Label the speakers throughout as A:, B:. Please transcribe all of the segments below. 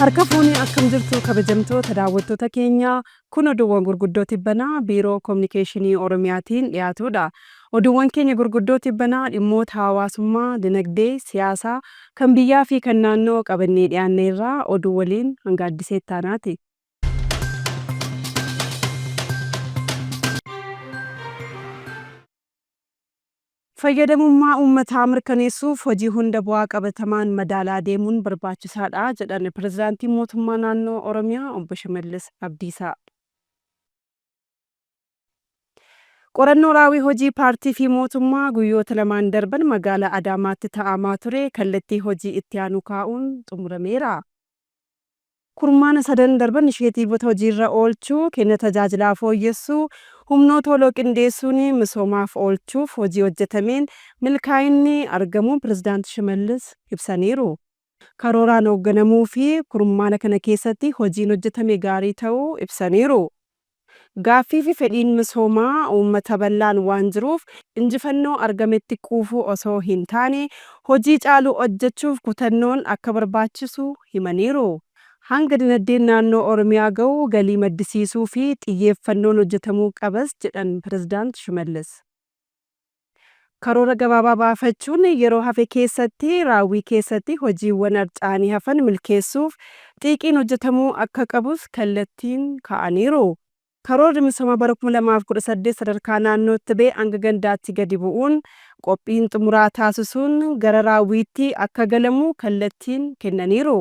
A: Harka fuunee akkam jirtu kabajamtoota daawwattoota keenya kun oduuwwan gurguddoo tibbanaa Biiroo Kominikeeshinii Oromiyaatiin dhiyaatudha. Oduuwwan keenya gurguddoo tibbanaa dhimmoota hawaasummaa, dinagdee, siyaasaa, kan biyyaa fi kan naannoo qabannee dhiyaanneerra oduu waliin hanga Addisee Ittaanaati. Fayyadamummaa uummataa mirkaneessuuf hojii hunda bu'aa qabatamaan madaalaa deemuun barbaachisaadha jedhan Pirezidaantiin Mootummaa Naannoo Oromiyaa Obbo Shimallis Abdiisaa. Qorannoo raawwii hojii paartii fi mootummaa guyyoota lamaan darban magaalaa Adaamaatti taa'amaa ture kallattii hojii itti aanu kaa'uun xumurameera. Kurmaana sadan darban inisheetiivota hojiirra oolchuu, kenna tajaajilaa fooyyessuu, humnoota waloo qindeessuun misoomaaf oolchuuf hojii hojjetameen milkaa'inni argamuu Pireezidaanti Shimallis ibsaniiru. Karooraan hoogganamuu fi kurmaana kana keessatti hojiin hojjetame gaarii ta'uu ibsaniiru. Gaaffii fi fedhiin misoomaa uummata bal'aan waan jiruuf injifannoo argametti quufuu osoo hin taane hojii caalu hojjechuuf kutannoon akka barbaachisu himaniiru. Hanga dinagdeen naannoo Oromiyaa ga'u galii maddisiisuu fi xiyyeeffannoon hojjetamuu qabas jedhan Pireezidaanti Shimallis. Karoora gabaabaa baafachuun yeroo hafe keessatti raawwii keessatti hojiiwwan harca'anii hafan milkeessuuf xiiqiin hojjetamuu akka qabus kallattiin kaa'aniiru. Karoorri misooma bara 2018 sadarkaa naannootti ba'e hanga gandaatti gadi bu'uun qophiin xumuraa taasisuun gara raawwiitti akka galamu kallattiin kennaniiru.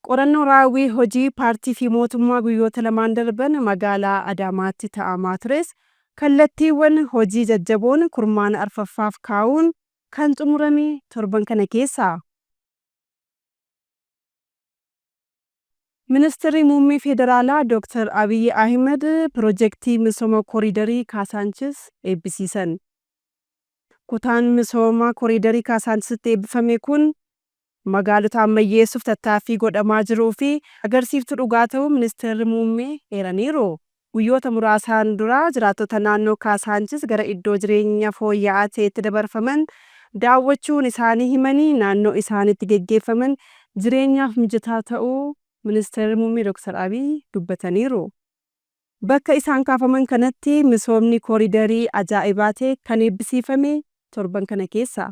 A: Qorannoo raawwii hojii paartii fi mootummaa guyyoota lamaan darban magaalaa Adaamaatti taa'amaa tures kallattiiwwan hojii jajjaboon kurmaana arfaffaaf kaa'uun kan xumurame torban kana keessa. Ministirri Muummee Federaalaa Dooktar Abiyyi Ahimad Pirojektii misooma Koriidarii Kaasaanchis eebbisiisan. Kutaan misooma Koriidarii Kaasaanchisitti eebbifame kun magaalota ammayyeessuuf tattaaffii godhamaa jiruu fi agarsiiftuu dhugaa ta'uu Ministeerri Muummee eeraniiru. Guyyoota muraasaan dura jiraattota naannoo Kaasaanchis gara iddoo jireenya fooyya'aa ta'etti dabarfaman daawwachuun isaanii himanii, naannoo isaanitti geggeeffaman jireenyaaf mijataa ta'uu Ministeerri Muummee Dooktar Abiy dubbataniiru. Bakka isaan kaafaman kanatti misoomni kooriidarii ajaa'ibaa ta'e kan eebbisiifame torban kana keessa.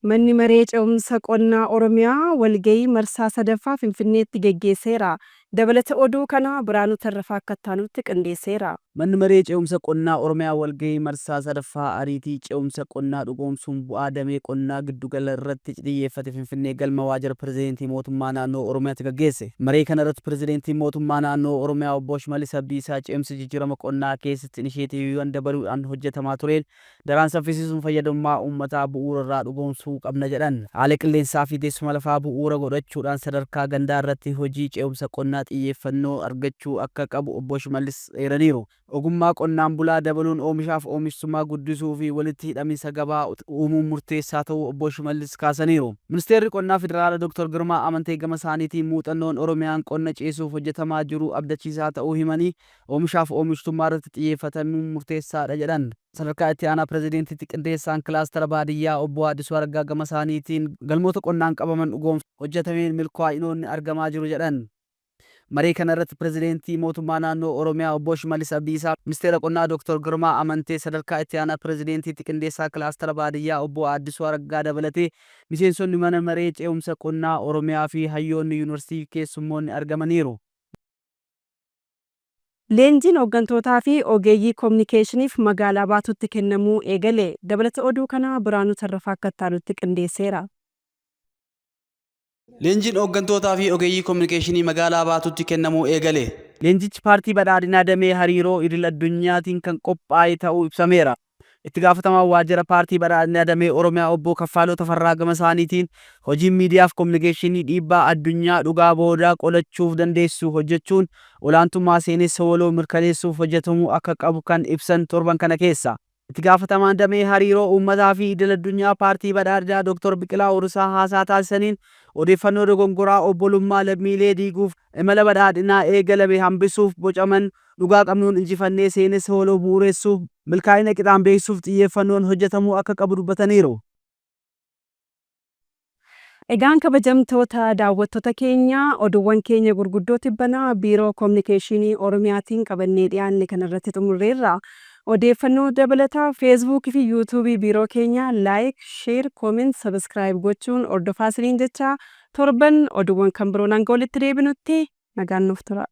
A: Manni Maree Ce'umsa Qonnaa Oromiyaa walga'ii marsaa 3ffaa Finfinneetti geggeesseera. Dabalata oduu kanaa Biraanuu Tarrafaa akka itti aanutti qindeesseera.
B: Manni Maree Ce'umsa Qonnaa Oromiyaa walga'ii marsaa 3ffaa ariitii ce'umsa qonnaa dhugoomsuun bu'aa damee qonnaa giddugala irratti xiyyeeffate Finfinnee galma Waajjira Pirezidaantii Mootummaa Naannoo Oromiyaatti gaggeesse. Maree kana irratti Pirezidaantiin Mootummaa Naannoo Oromiyaa Obbo Shimallis Abdiisaa ce'umsa jijjiirama qonnaa keessatti inisheetiiviiwwan dabaluudhaan hojjetamaa tureen daraan saffisiisuun fayyadamummaa uummataa bu'uurarraa dhugoomsuu qabna jedhan. Haala qilleensaa fi teessuma lafaa bu'uura godhachuudhaan sadarkaa gandaa irratti hojii ce'umsa qonnaa xiyyeeffannoo argachuu akka qabu Obbo Shimallis eeraniiru. Ogummaa qonnaan bulaa dabaluun oomishaaf oomishtummaa guddisuu fi walitti hidhaminsa gabaa uumuun murteessaa ta'uu Obbo Shimallis kaasaniiru. Ministeerri Qonnaa Federaalaa Dooktar Girmaa Amantee gama isaaniitiin muuxannoon Oromiyaan qonna ceesisuuf hojjetamaa jiru abdachiisaa ta'uu himanii, oomishaaf oomishtummaa irratti xiyyeeffatamuun murteessaadha jedhan. Sadarkaa Itti Aanaa Pirezidaantiitti Qindeessaan Kilaastara Baadiyyaa Obbo Addisuu Araggaa gamasaaniitiin, galmoota qonnaan qabaman dhugoomsuuf hojjetameen milkaa'inoonni argamaa jiru jedhan. Marii kana irratti Pirezidaantii Mootummaa Naannoo Oromiyaa Obbo Shimallis Abdiisaa, Ministeera Qonnaa Dooktar Girmaa Amantee, Sadarkaa Itti Aanaa Pirezidaantiitti Qindeessaa Kilaastara Baadiyyaa Obbo Addisuu Araggaa dabalatee miseensonni Mana Maree Ce'umsa Qonnaa Oromiyaa fi hayyoonni yuunivarsiitii fi keessummoonni argamaniiru.
A: Leenjiin hooggantootaa fi ogeeyyii kominikeeshiniif magaalaa Baatuutti kennamuu eegale. Dabalata oduu kanaa Biraanuu Tarrafaa akka itti aanutti qindeesseera.
B: Leenjiin hooggantootaa fi ogeeyyii kominikeeshinii magaalaa Baatuutti kennamuu eegale. Leenjichi Paartii Badhaadhinaa damee hariiroo idil addunyaatiin kan qophaa'e ta'uu ibsameera. Itti gaafatamaan waajjira Paartii Badhaadhinaa damee Oromiyaa obbo Kaffaaloo Tafarraa gama isaaniitiin, hojiin miidiyaaf kominikeeshinii dhiibbaa addunyaa dhugaa boodaa qolachuuf dandeessisu hojjechuun olaantummaa seenessa waloo mirkaneessuuf hojjetamuu akka qabu kan ibsan torban kana keessa. Itti gaafatamaan damee hariiroo uummataa fi idil addunyaa Paartii Badhaadhinaa Dooktar Biqilaa Hurrisaa haasaa taasisaniin, odeeffannoo dogongoraa obbolummaa lammiilee diiguuf imala badhaadhinaa eegalame hambisuuf bocaman dhugaa qabnuun injifannee seenessa waloo bu'uuressuuf milkaa'ina qixaan beeksisuuf xiyyeeffannoon hojjetamuu akka qabu dubbataniiru.
A: Egaan kabajamtoota daawwattoota keenya, oduuwwan keenya gurguddoo tibbanaa Biiroo Kominikeeshinii Oromiyaatiin qabannee dhiyaanne kanarratti xumurreerra. Odeeffannoo dabalataa Feesbuukii fi Yuutuubii biiroo keenyaa like, share, comment, subscribe gochuun hordofaa isiniin jecha, torban oduuwwan kan biroon hanga walitti deebinutti nagaan nuuf tura.